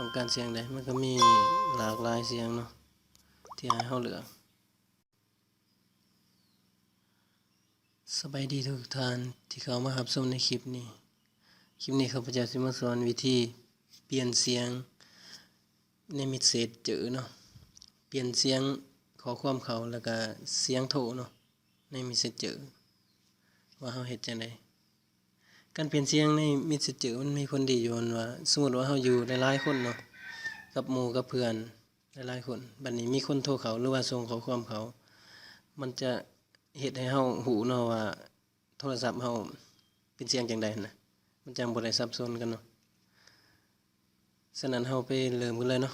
ຕ້ອງການສຽງໃດ ມັນກໍມີຫຼາກຫຼາຍສຽງເນາະ ທີ່ໃຫ້ເຮົາເລືອກ. ສະບາຍດີທຸກທ່ານທີ່ເຂົ້າມາຮັບຊົມໃນຄລິບນີ້. ຄລິບນີ້ຂ້າພະເຈົ້າຊິມາສອນວິທີປ່ຽນສຽງໃນເມສເສດເຈີເນາະ, ປ່ຽນສຽງຂໍ້ຄວາມເຂົ້າ ແລ້ວກະສຽງໂທເນາະ ໃນເມສເສດເຈີ ວ່າເຮົາເຮັດຈັ່ງໃດ. ການປ່ຽນສຽງໃນເມສເສດເຈີມັນມີຜົນດີຢູ່ ອັນວ່າ ສົມມຸດວ່າເຮົາຢູ່ຫຼາຍໆຄົນເນາະ ກັບໝູ່ກັບເພື່ອນ ຫຼາຍໆຄົນ, ບັດນີ້ມີຄົນໂທເຂົ້າ ຫຼືວ່າສົ່ງຂໍ້ຄວາມເຂົ້າ ມັນຈະເຮັດໃຫ້ເຮົາຮູ້ເນາະວ່າໂທລະສັບເຮົາເປັນສຽງຈັ່ງໃດຫັ້ນນະ, ມັນຈັ່ງບໍ່ໄດ້ສັບສົນກັນເນາະ. ສະນັ້ນເຮົາໄປເລີ່ມກັນເລີຍເນາະ.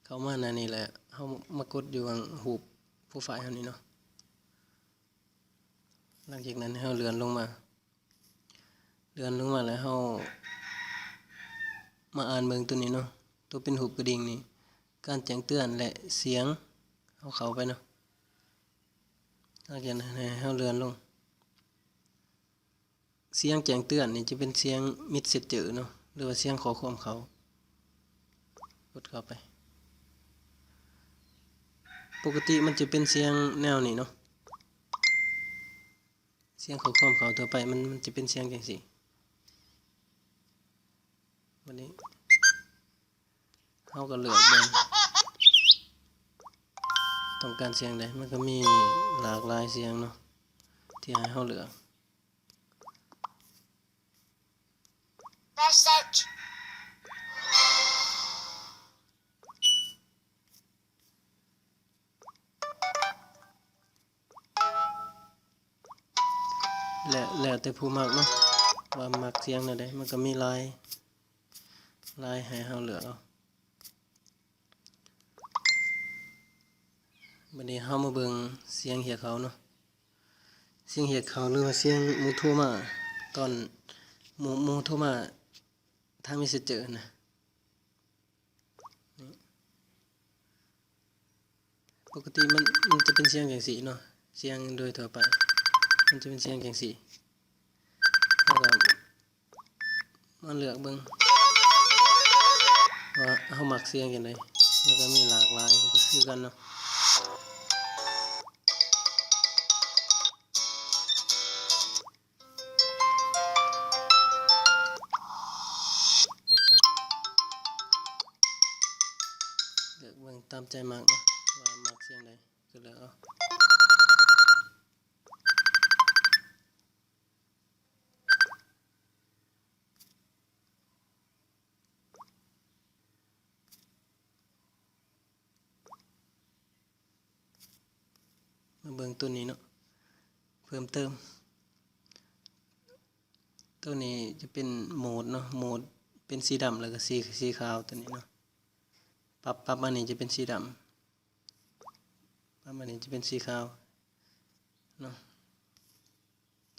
ເຂົ້າມາໜ້ານີ້ແຫຼະ ເຮົາມາກົດຢູ່ຫວ່າງຮູບໂປຣໄຟລ໌ເຮົານີ້ເນາະ. ຫຼັງຈາກນັ້ນໃຫ້ເຮົາເລື່ອນລົງມາ ເລື່ອນລົງມາແລ້ວເຮົາມາອ່ານເບິ່ງໂຕນີ້ເນາະ, ໂຕເປັນຮູບກະດິ່ງນີ້ ການແຈ້ງເຕືອນ ແລະ ສຽງ ເຮົາເຂົ້າໄປເນາະ. ຫຼັງຈາກນັ້ນໃຫ້ເຮົາເລື່ອນລົງ. ສຽງແຈ້ງເຕືອນນີ້ຈະເປັນສຽງເມສເສດເຈີເນາະ ຫຼືວ່າສຽງຂໍ້ຄວາມເຂົ້າ. ກົດເຂົ້າໄປ. ປົກກະຕິມັນຈະເປັນສຽງແນວນີ້ເນາະ, ສຽງຂໍ້ຄວາມເຂົ້າທົ່ວໄປ ມັນ ມັນຈະເປັນສຽງຈັ່ງຊີ້. ບັດນີ້ເຮົາກໍເລືອກເບິ່ງ ຕ້ອງການສຽງໃດ, ມັນກໍມີຫຼາກຫຼາຍສຽງເນາະ ທີ່ໃຫ້ເຮົາເລືອກ. ແລະ ແລ້ວແຕ່ຜູ້ມັກເນາະ ວ່າມັກສຽງແນວໃດ, ມັນກໍມີຫຼາຍ ຫຼາຍໃຫ້ເຮົາເລືອກເອົາ. ບັດນີ້ເຮົາມາເບິ່ງສຽງຮຽກເຂົ້າເນາະ, ສຽງຮຽກເຂົ້າ ຫຼືວ່າສຽງໝູ່ໂທມາ ຕອນໝູ່ ໝູ່ໂທມາທາງເມສເຊັນເຈີນະ. ນີ້ ປົກກະຕິມັນ ມັນຈະເປັນສຽງຈັ່ງຊີ້ເນາະ, ສຽງໂດຍທົ່ວໄປມັນຈະເປັນສຽງຈັ່ງຊີ້. ເຮົາກໍມາເລືອກເບິ່ງວ່າເຮົາມັກສຽງຈັ່ງໃດ, ມັນກໍມີຫຼາກຫຼາຍຄືກັນເນາະ. ເລືອກເບິ່ງຕາມໃຈມັກເນາະ ວ່າມັກສຽງໃດກໍເລືອກເອົາ. ມາເບິ່ງໂຕນີ້ເນາະ ເພີ່ມເຕີມ. ໂຕນີ້ຈະເປັນໂໝດເນາະ, ໂໝດເປັນສີດຳ ແລ້ວກໍສີ ສີຂາວໂຕນີ້ເນາະ. ປັບ ປັບອັນນີ້ຈະເປັນສີດຳ, ປັບອັນນີ້ຈະເປັນສີຂາວເນາະ,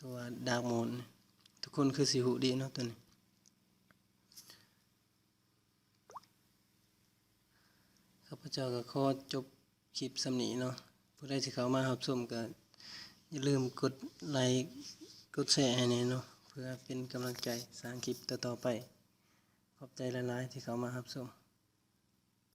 ຕົວດາກໂໝດ. ທຸກຄົນຄືຊິຮູ້ດີເນາະໂຕນີ້. ຂ້າພະເຈົ້າກໍຂໍຈົບຄລິບສ່ຳນີ້ເນາະ. ຜູ້ໃດທີ່ເຂົ້າມາຮັບຊົມກໍຢ່າລືມກົດໄລ ກົດແຊໃຫ້ແດ່ເນາະ ເພື່ອເປັນກຳລັງໃຈສ້າງຄລິບຕໍ່ໆໄປ. ຂອບໃຈຫຼາຍໆທີ່ເຂົ້າມາຮັບຊົມ.